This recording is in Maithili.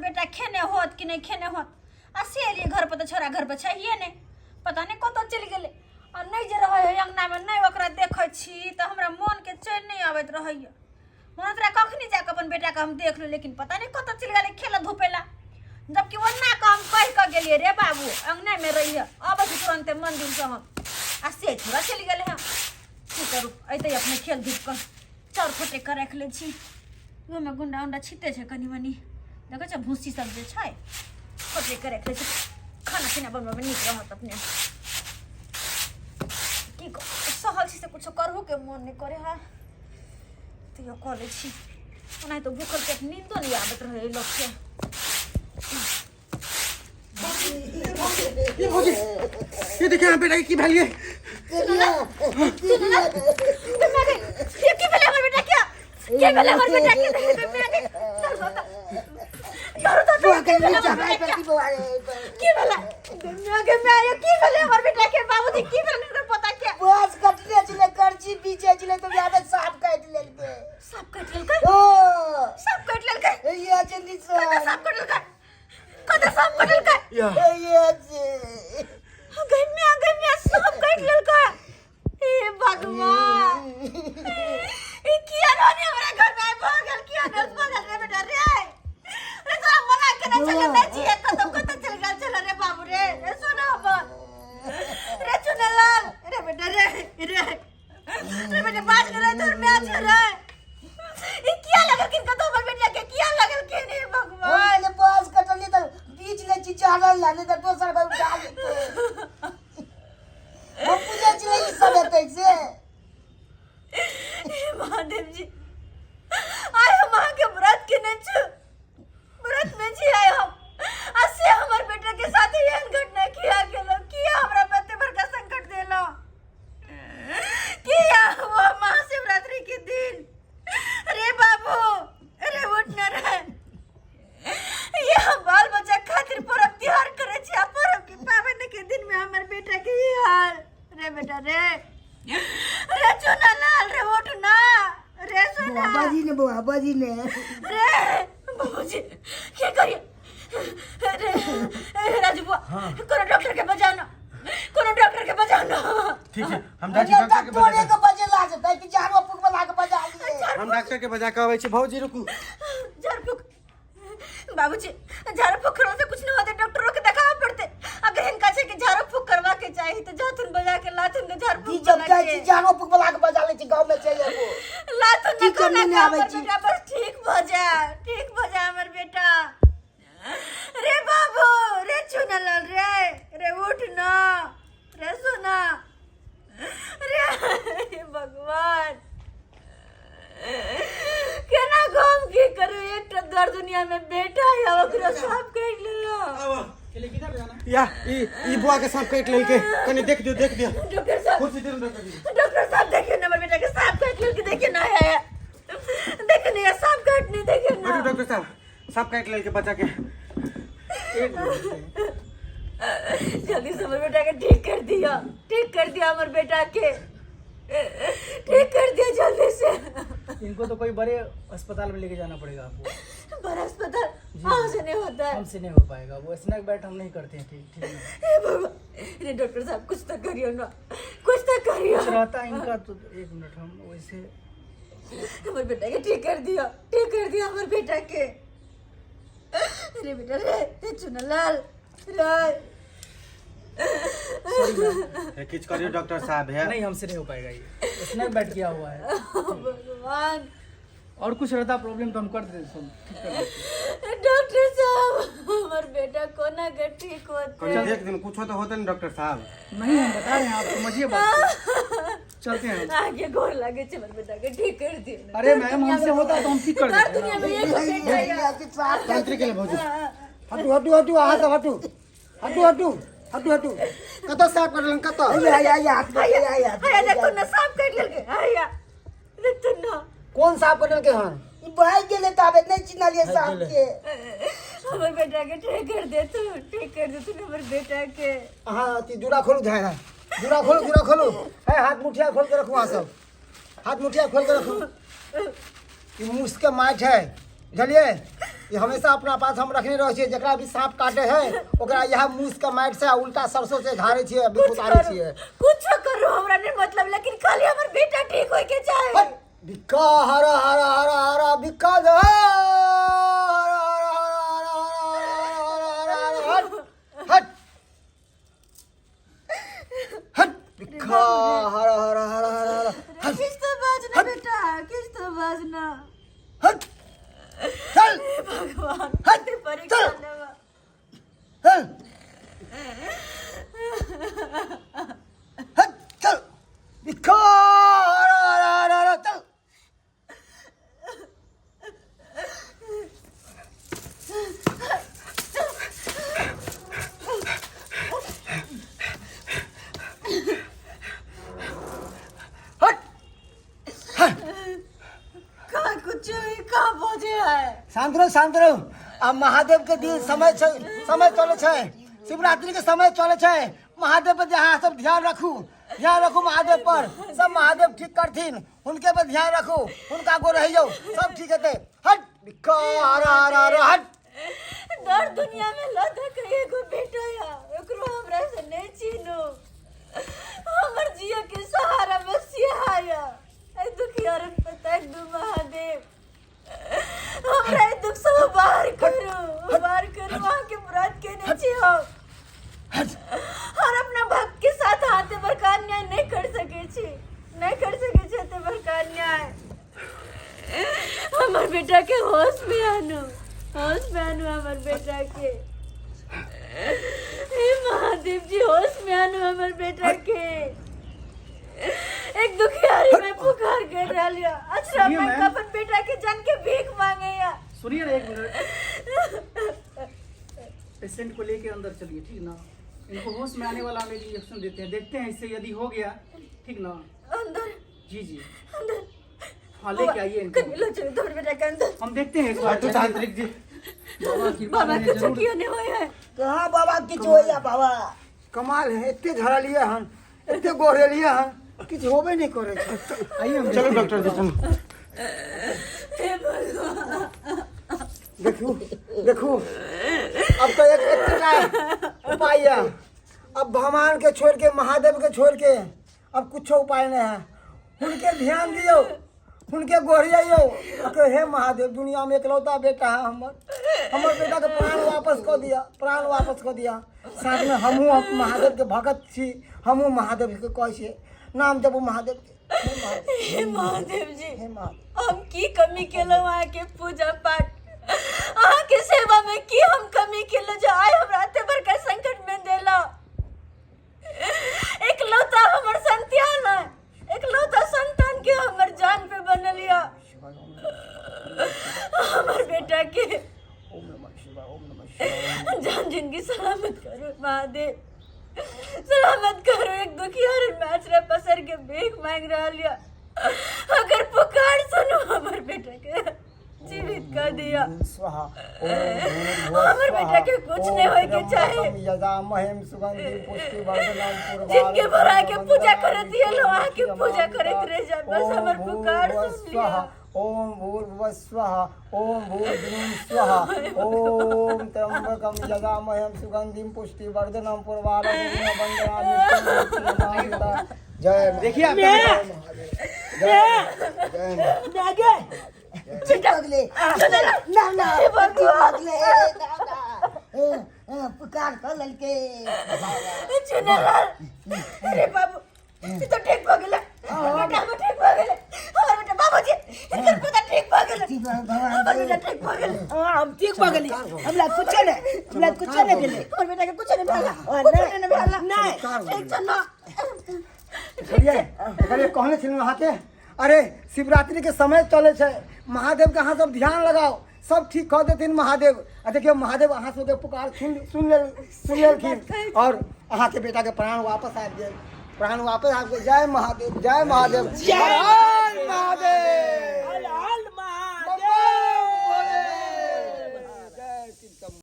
बेटा खेने होत कि नहि खेने होत। आ से एलियै घर पर तऽ छोरा घर पर छैहे नहि, पता नहि कतऽ चलि गेलै। आ नहि जे रहै है अङ्गनामे, नहि ओकरा देखै छी तऽ हमरा मोनके चैन नहि आबैत रहैए। मन तोरा कखनी जाकऽ अपन बेटाके हम देख लू, लेकिन पता नहि कतऽ चलि गेलै खेलऽ धूपै ला। जबकि ओना कऽ हम कहि कऽ गेलियै, रे बाबू अङ्गनामे रहिहे, अबै छी तुरन्ते मन्दिरसँ हम, आ से छोरा चलि गेलै हँ। की करू, अयतै अपने खेल धूप कऽ। चाउर फटकि कऽ राखि लै छी, ओहिमे गुंडा उंडा छिटे छै कनि मनि, देखै छै भूसी सब जे छै, फटकि कऽ राखि लै छी। खाना पीना बनबऽमे नीक रहत अपने। की कहू, सहल छी से कुछो करहुके मोन नहि करे है, तैयो कऽ लै छी। ओनाहितो भूखल पेट नींदो नहि आबैत रहै एहि लोकके। ये भौजी, ये देखिए यहाँ बेटा के की भेल ये। ये की भेलै हमर बेटा के? की भेलै हमर बेटा के? की भेलै गे माय? की भेलै हमर बेटा के बाबूजी? की भेलै हमरा पता के? बस कटने छलै, करची बीचे छलै तऽ याद साफ काटि लेलकै। साँप काटि लेलकै? ओ साँप काटि लेलकै? ये छै निशान। कतऽ साँप काटलकै? कतऽ साँप काटलकै? या ये छै। गम्या गम्या, साँप काटि लेलकै। हे भगवान, ई किया रहने हमरा घर में भऽ गेल? किया दोस्त भऽ गेल रे बेटा रे? रे तोरा मना केने छलियै, नहि छियै, कतऽ कतऽ चलि गेल छल रे बाबू रे? रे सोना हमर रे, चुनलाल रे बेटा रे, रे रे बेटा बाज रे, तोर मैच रे। ई किया लगलखिन कतौ हमर बेटा के? किया लगलखिन? हे भगवान। हम बस कटलियै तऽ बीच लै छी चढ़ल ला, नहि तऽ दोसर कोइ उठा लेतै। हम बुझै छलियै ई सब हेतै से। हे महादेव जी, आइ हम अहाँके व्रत केने छी, व्रत में छी आइ हम, आ से हमर बेटा के साथ एहन घटना किया केलो? किया हमरा पे एते बड़का संकट देलो? किया वो महाशिवरात्रि के दिन? रे बाबू रे, उठ न रे। ये हम बाल बच्चा खातिर पर्व त्योहार करे छी, आ पर्व के पाबनि के दिन में हमर बेटा के ई हाल। रे बेटा रे, रे चुना लाल रे, उठ ना रे सोना। बौआ बाजी ने, बौआ बाजी ने। रे बाबूजी, की करिए रे? राजू बुआ, कोनो डॉक्टर के बजाओ ना, कोनो डॉक्टर के बजाओ ना। ठीक है, हम जाइ छी डॉक्टर के डॉक्टरे बजा के बजेला जेतै कि झाड़ू फूक वाला के बजा लिए? हम डॉक्टर के बजा के अबै छी। भौजी रुकू। झाड़ फूक बाबूजी, झाड़ू फूक करवा से कुछ नहीं होते, डॉक्टरों के देखावे पड़ते। अगर इनका छै कि झाड़ू फूक करवा के चाही तो जाथुन बजा के लाथुन के झाड़ू की फूक जब बना जाइ के छी झाड़ू फूक वाला के बजा लै छी, गाँव में छै एगो। लाथुन की ना कोना कमी नहि के आबै हमर छी। बेटा बस ठीक भ जाए, ठीक भ जाए हमर बेटा। रे बाबू रे, चुनलाल रे, रे उठ ना रे सोना रे। हे भगवान, केना गम की करू? एकटा दर दुनिया में बेटा है, ओकरा सांप काटि लेलो। या ई ई बुआ के सांप काटि लेलकै, कनी देख दियौ, देख दियौ। डॉक्टर साहब, कुर्सी दियौ डॉक्टर जी। डॉक्टर साहब, देखिए ना, हमर बेटा के सांप काटि लेलकै। देखिए ना, है देखिए ना, ये सांप काटने, देखिए ना। बैठू डॉक्टर साहब, सांप काटि लेलकै बच्चा के। एक मिनट। जल्दी से हमर बेटा के ठीक कर दिया, ठीक कर दिया हमर बेटा के, ठीक कर दिया जल्दी से। इनको तो कोई बड़े अस्पताल में लेके जाना पड़ेगा आपको। बड़ा अस्पताल? जी। हमसे नहीं होता है। हमसे नहीं हो पाएगा वो, स्नैक बैट हम नहीं करते हैं। ठीक ठीक नहीं। हे भगवान, अरे डॉक्टर साहब, कुछ तो करियो ना, कुछ तो करियो। कुछ रहता है इनका तो एक मिनट, हम वैसे हमर बेटा के ठीक कर दिया, ठीक कर दिया हमर बेटा के। अरे बेटा रे, रे चुनलाल रे। हे, किछु करियौ डॉक्टर साहब हे। नहीं, हमसे नहीं हो पाएगा, ये स्नैक बैट किया हुआ है। भगवान। और कुछ रहता प्रॉब्लम तो हम कर देते, सब ठीक कर देते। डॉक्टर साहब, हमर बेटा कोना के ठीक होते? कनी देख दिन, कुछो तऽ होतै ने डॉक्टर साहब। नहीं, हम बता रहे हैं, आप समझिए बात को। चलते हैं हम। आगे गोर लागे छे, हमर बेटा के ठीक कर दियो ना। अरे मैम, हमसे होता तो हम ठीक कर हर देते दुनिया ना। में एक बेटा है। तांत्रिक के भौजी। हटू हटू हटू, अहाँ सब हटू हटू हटू हटू हटू। कतऽ साफ करलन, कतऽ? हाया, देखो ना, सांप काटि लेलकै। हाया, देखो ना। कोन साफ करलकै हन? ई भागि गेलै ताबे, नहि चिन्हलियै साँप के। हमर बेटा के ठीक कर दे तू, ठीक कर दे तू हमर बेटा के। अहाँ अथी जूड़ा खोलू, झाड़ा जूड़ा खोलू, जूड़ा खोलू है। हाथ मुठिया खोल के रखू, अहाँ सब हाथ मुठिया खोल के रखू। ई मूस के माटि है, बुझलियै? ई हमेशा अपना पास हम रखने रहै छियै। जकरा भी साँप काटे है ओकरा इएह मूस के माटि से आ उल्टा सरसों से झाड़ै छियै आ कुछ उतारै करू छियै। कुछ करू, हमरा नहीं मतलब, लेकिन खाली हमर बेटा ठीक होय के चाहे। हट! बिक्का हर हर हर हर बिक्का हर हर हर हर हर हर हट हट बिक्का हर हर हर हर हर हट किछ तो बाजना बेटा, किछ तो बाजना। हट चल हे भगवान, हट, परीक्षा चल। लेवा। चल हट चल बिक्का हर हर हर हर चल। हट का कुछ का बोझे है? शांत रहो, शांत रहो। आ महादेव के दिन समय छै, समय चले छै, शिवरात्रि के समय चले छै। महादेव पर अहाँ सब ध्यान रखू, ध्यान रखू महादेव पर। सब महादेव ठीक करथिन, हुनके पर ध्यान रखू, हुनका गो रहियौ, सब ठीक हेतै। हट हर हर हर हट। दर दुनिया में लधा के एगो बेटा या एकरो हमरा से नहीं छीनो। हमर जिया के सहारा बस या ए दुखियारन पता दू महादेव, हमरा ए दुख से बाहर करू, बाहर करू। वहाँ के व्रत केने छी हम और अपना भक्त के साथ हाथे बड़का अन्याय नहीं कर सके छी, नहीं कर सके छी एते बड़का अन्याय। हमर बेटा के होश में आनू, होश में आनू हमर बेटा के। हे महादेव जी, होश में आनू हमर बेटा के। एक दुखियारी में पुकार कर रहा लिया अच्छा सुनिए मैं मैम। अपन बेटा के जान के भीख मांगे या। सुनिए ना एक मिनट, पेशेंट को लेके अंदर चलिए, ठीक ना? इनको होश में आने वाला हम एक इंजेक्शन देते हैं, देखते हैं इससे यदि हो गया, ठीक ना? अंदर? जी जी अंदर। हाँ, लेके आइए इनको। कनी लो चलो तोहर बेटा के अंदर। हम देखते हैं एक बार। हटू तांत्रिक जी। बाबा कृपा बाबा करें, कुछ जरूर। कियो नहीं होय है। कहाँ बाबा किछु होइया बाबा? कमाल है, एते झड़लियै हन, एते गोहरेलियै हन, किछु होबे नहि करै छै। आइए हम चलो डॉक्टर जी चलो। हे भगवान, देखू देखू, अब तो एक एकटा उपाय है। अब भगवान के छोड़ के, महादेव के छोड़ के अब कुछो उपाय नहीं है। हुनके ध्यान दियौ, हुनके गोहरियाइयौ, कहे हे महादेव, दुनिया में एकलौता बेटा है हमर, हमर बेटा के प्राण वापस कऽ दिया, प्राण वापस कऽ दिया। साथ में हमहूँ महादेव के भगत छी, हमहूँ महादेव के कहै छियै, नाम जपू महादेव के। हे महादेव, हे महादेव जी, हे महादेव, हम की कमी केलहुँ अहाँके पूजा पाठ अहाँके सेवा में की हम कमी केलहुँ जो आइ हमरा एते बड़का संकट में देलहुँ? एकलौता हमर संतान है, एकलौता संतान के हमर जान पे बनल या हमर बेटा के ओम नमः शिवाय, ओम नमः शिवाय। जान जिंदगी सलामत करो महादेव, सलामत करो। एक दुखियार में आचरा पसर के भीख मांग रहा लिया, अगर पुकार सुनो हमर बेटा के जीवित कर दिया। स्वाहा ओम भूर्भुवः हमर बेटा के स्वाहा, कुछ ओम नहीं होय के चाही। त्र्यम्बकं यजामहे सुगन्धिं पुष्टिवर्धनं जिनके भरा के पूजा करत ये लो आके पुर्वारुकमिव पूजा करत रह जा, बस ओम हमर पुकार भूर्भुवः सुन लिया। स्वाहा, ओम भूर्भुवः स्वाहा, ओम भूर्भुवः स्वाहा, ओम त्र्यम्बकं यजामहे सुगन्धिं पुष्टिवर्धनं पुर्वारुकमिव वन्दनामि। जय देखिए आपका जय महादेव, जय जय दागे ठीक भऽ गेलै ना ना, हे भगवान। ठीक भऽ गेलै ना ना। ए, ए, पुकार कऽ लेलकै। चुनालाल, अरे बाबू, ई तो ठीक भऽ गेलै। हमर बेटा हमर ठीक भऽ गेलै। हमर बेटा, बाबूजी, हिनकर पुता ठीक भऽ गेलै। ठीक भऽ भगवान। हमर बेटा ठीक भऽ गेलै। हाँ, हम ठीक भऽ गेली, हमरा कुछो नहि, हमरा कुछो नहि भेलै। हमर बेटा के कुछो नहि भेला, हाँ, कुछो नहि। नहि भेला। नहि। ठीक छै ना? देखलियै देखलियै, कहने छलहुँ अहाँके। अरे शिवरात्रि के समय चलै छै, महादेव के अहाँ सब ध्यान लगाओ, सब ठीक कऽ देथिन महादेव। आ देखियौ महादेव अहाँ सबके पुकार सुन सुन लेल सुन लेलखिन और अहाँके बेटा के प्राण वापस आबि गेल, प्राण वापस आबि गेल। जय महादेव, जय महादेव, जय महादेव।